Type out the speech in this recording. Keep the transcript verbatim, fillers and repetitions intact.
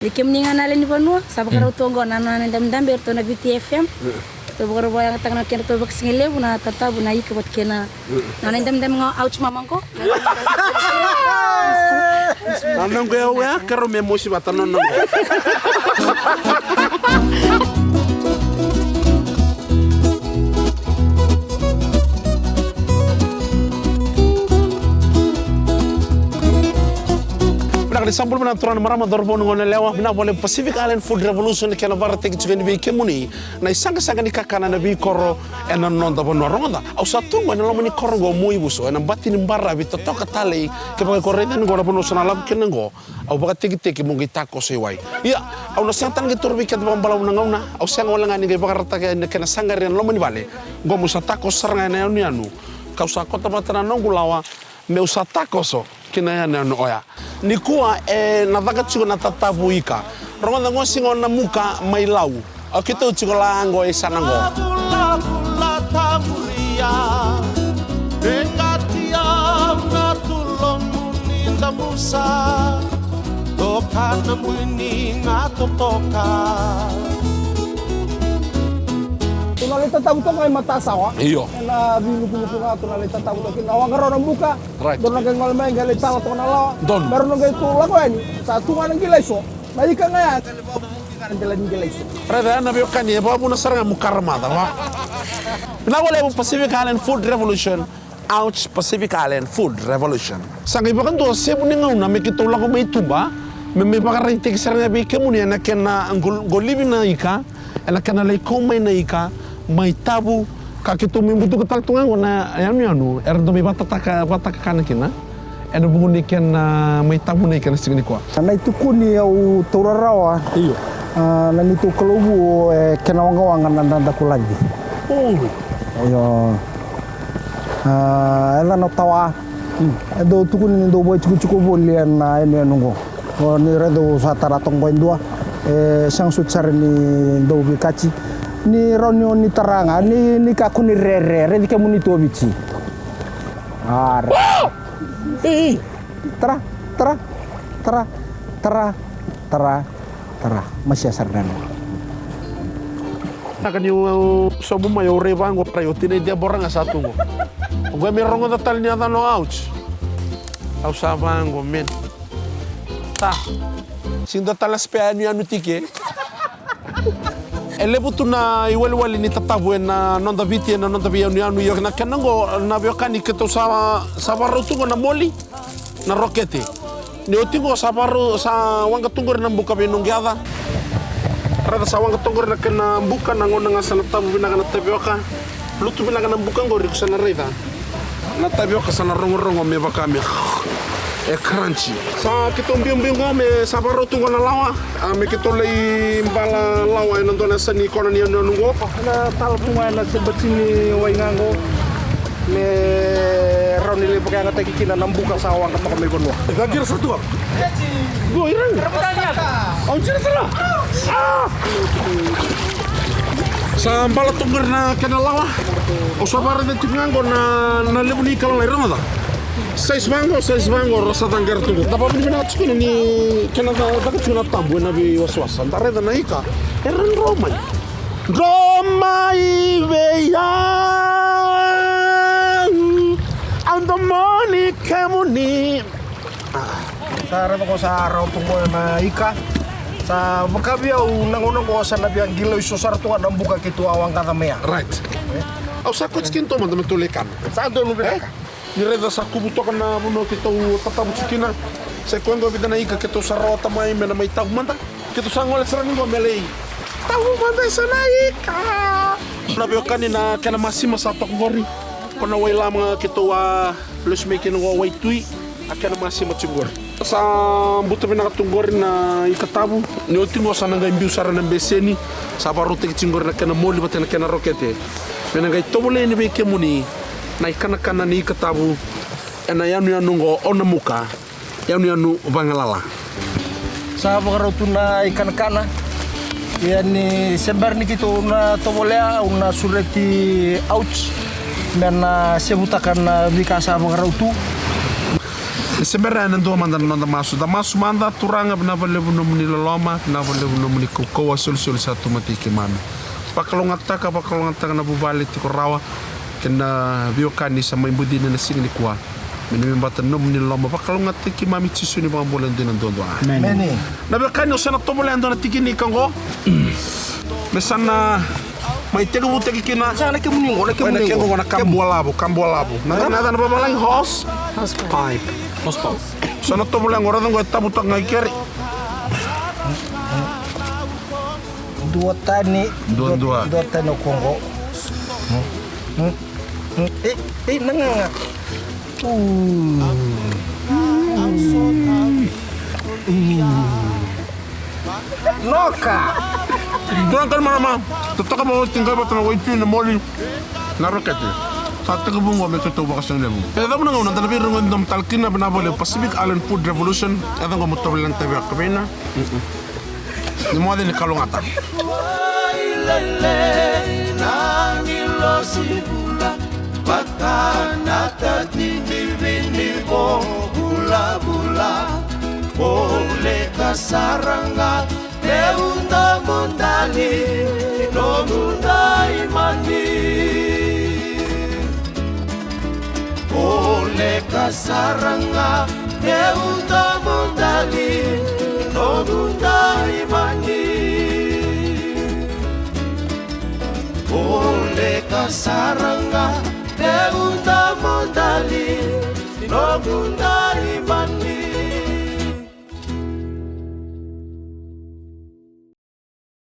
Vei kemuni ga na lewe ni vanua, sa vakarau tu oqo na nona idabedabe o iratou na Viti F M. Ratou vakarau vakayagataka na kedratou vakasigalevu na tatavu na ika vata kei na nona idabedabe ga o Ouch Mama qo. Na noqu e au ya, keirau me mosi vata na noqu. Vinaka ni sa bula vinaka turaga na marama, cauravou na goneyalewa, vinaka vakalevu. Pacific Island Food Revolution, kena vakaraitaki tiko yani vei kemuni na isaqasaqa ni kakana ena veikoro ena noda vanua. Rogoca, au sa tu qo ena loma ni koro qo, Muaivuso, ena bati ni baravi totoka talei. Kevaka iko raica yani qo na vanua sa na lako kina qo, au vakatekiteki mo qai takoso i wai. Ia, au na sega tale ni qai taura vei keda vakabalavu na gauna, au sega wale ga ni qai vakaraitaka yani na kena saqari ena loma ni vale. Qo meu sa takoso sara ga ena yanuyanu, kau sa koto vata na noqu lawa meu sa takoso ki na yanuyanu oya. Nikua ena caka tiko na tatavu ika. Rogoca, qo siga o Namuka mai Lau. O keitou tiko la qo e sana qo. Vulavula tavuria, e qati au na tulomu ni damusa, toka na bui ni ga totoka. Tu na lai tatavu toka i matasawa. Io. Ena vilukuvuku ga tu na lai tatavu toka kina, na waqa rau na buka. Right. Dou na qai gole mai qai lai tala toka na lawa. Donu. Me rau na qai tu lako yani, sa tu ga na qilaiso. Na ika ga ya, qai lai vakavuki ga na dela ni qilaiso. Raica ya na veiwekani, e vakavuna sara ga mo karamaca, va? Vinaka vakalevu Pacific Island Food Revolution. Ouch Pacific Island Food Revolution. Sa qai vakadua sevu ni gauna me keitou lako mai tuba, me mai vakaraitaki sara ga vei kemuni ena kena qo-, qolivi na ika, ena kena lai kau mai na ika mai Tavu, ka keitou mai butuka tale tu ga qo na yanuyanu era dau mai vatataka, vatakakana kina ena vuku ni kena mai Tavu na ika ena siga nikua. Na itukuni au taura rawa. Io. A, na neitou kalou vu e kena waqawaqa na Dadakulagi. O. Io. A, e yacana o Tawa. Hmm. E dau tukuni ni dau vakaitikotiko voli ena yanuyanu qo. O ni raica au sa tara toka qo e dua, e sega soti sara ni dau veikati. Ni rawa ni o ni tara ga, ni, ni kakua ni rere, raici kemuni tu o Viti. A, re. Ei, ei. Tara, tara, tara, tara, tara, tara. Masia sara na yanu. Vinaka niu sobu mai, au rai vaqo, rai o tinai Debora ga sa tu qo. Oqo e mai rogoca tale ni yacana o Ouch. Au sa vaqo, man. Sa. Sega ni dua tale na spare yanuyanu tiko. E levu tu na iwaliwali ni tatavu ena noda Viti, ena noda veiyanuyanu, ia na kena qo na veiwekani keitou sa, sa vakarau tu qo na moli, na rokete. Ni oti qo sa vakarau, sa waqa tu qori na buka vei Noqu Yaca. Raica sa waqa tu qori na kena buka, na gauna ga sa na tavu vinaka na tavioka. Lutu vinaka na buka qori, ko sa na raica na tavioka sa na rogorogo me vaka me e crunchy. Sa keitou biubiu qo me sa vakarau tu qo na lawa, a, me keitou lai bala lawa ena dua na yasa ni kona ni yanuyanu qo. Ena tala tu ga ena sebati ni wai ga qo me rawa ni lai vakayagataki kina na buka sa waqa toka mai vanua. E qaqira sa tu a? Qo ira. Au jira sara. A! Sa bala tu qori na kena lawa. Au sa vakaraica tiko ga qo na, na levu ni ika lalai, rogoca. Size vaqo, size vaqo, ra sa caqara tu qo. Da vakavinavinaka tiko ni kena ca-, caka tiko na tabu ena veiwasawasa. Da raica na ika era dro mai. Dro mai vei au, au domoni kemuni. Sa raica ko sa rawa tu qo na ika. Sa vaka vei au na gauna qo sa na via qilaiso sara tu ga na buka keitou a waqaca mai ya. Right. Au sa koti kina tu mada me tou lai kana. Sa donu vinaka. Ni raica sa kuvu toka na vanua keitou tatavu tiko kina. Sa i koya qo e vica na ika keitou sa rawata mai me na mai tavu mada. Keitou sa gole sara ni qo me lai tavu mada e sa na ika. Na veiwekani, na kena masima sa toka qori. Ko na wai lama ga keitou a lesu mai kina qo, wai tui, a kena masima tiko qori. Sa buta vinaka tu qori na ika tavu. Ni oti qo sa na qai biu sara na beseni. Sa vakarautaki tiko qori na kena moli vata na kena rokete. Me na qai tovolei yani vei kemuni na ikanakana ni ika tavu ena yanuyanu qo o Namuka. Yanuyanu vagalala. Sa vakarau tu na ikanakana. Ia ni se bera ni keitou na tovolea, au na sureti Ouch me na sevutaka na veika sa vakarau tu. E se bera ena dua mada na noda masu. Da masu mada. Turaga, vinaka vakalevu nomuni loloma, vinaka vakalevu nomuni kaukauwa, solisoli sa tu mai vei keimami. Vakalougatataka, vakalougatataka na vuvale tiko rawa kei na veiwekani sa mai bucini ena siga nikua. Me na me bata nomuni loloma, vakalougatataki keimami, Jisu ni vakabula dina duadua. Emeni. Na veiwekani, au sa na tovolea e dua na tikini ka qo. Me sa na mai tekivutaki kina. Sa na kemuni qo, na kemuni qo. Na kemuni qo na kabua lavo, kabua lavo. Na, na, na, na vavalagi horse? Horse pipe. Pipe. Horse pipe. Sa na tovolea qo, raica qo e tavutaka ga i keri. Dua tani. Dua, dua. Dua tani o koqo. Ei, ei, na gaga. Noka. Dua ga na marama. Totoka vakaoti, qai vata na waitui, na moli. Na rokete. Sa tekivu qo me tautauvata sega ni levu. E cava na gauna da na veirogoci domo tale kina, vinaka vakalevu Pacific Island Food Revolution. E cava qo mo tovolea na tavi a kaveina. Ni moce ni kalougata. Lailai na agilosi vula, vaka na tati ni vini ko vulavula. Voleka sara ga Teuda mo dali, nomuda imani. Voleka sara ga, Teuda mo dali, nomuda imani. Voleka sara ga, Teuda mo dali, nomuda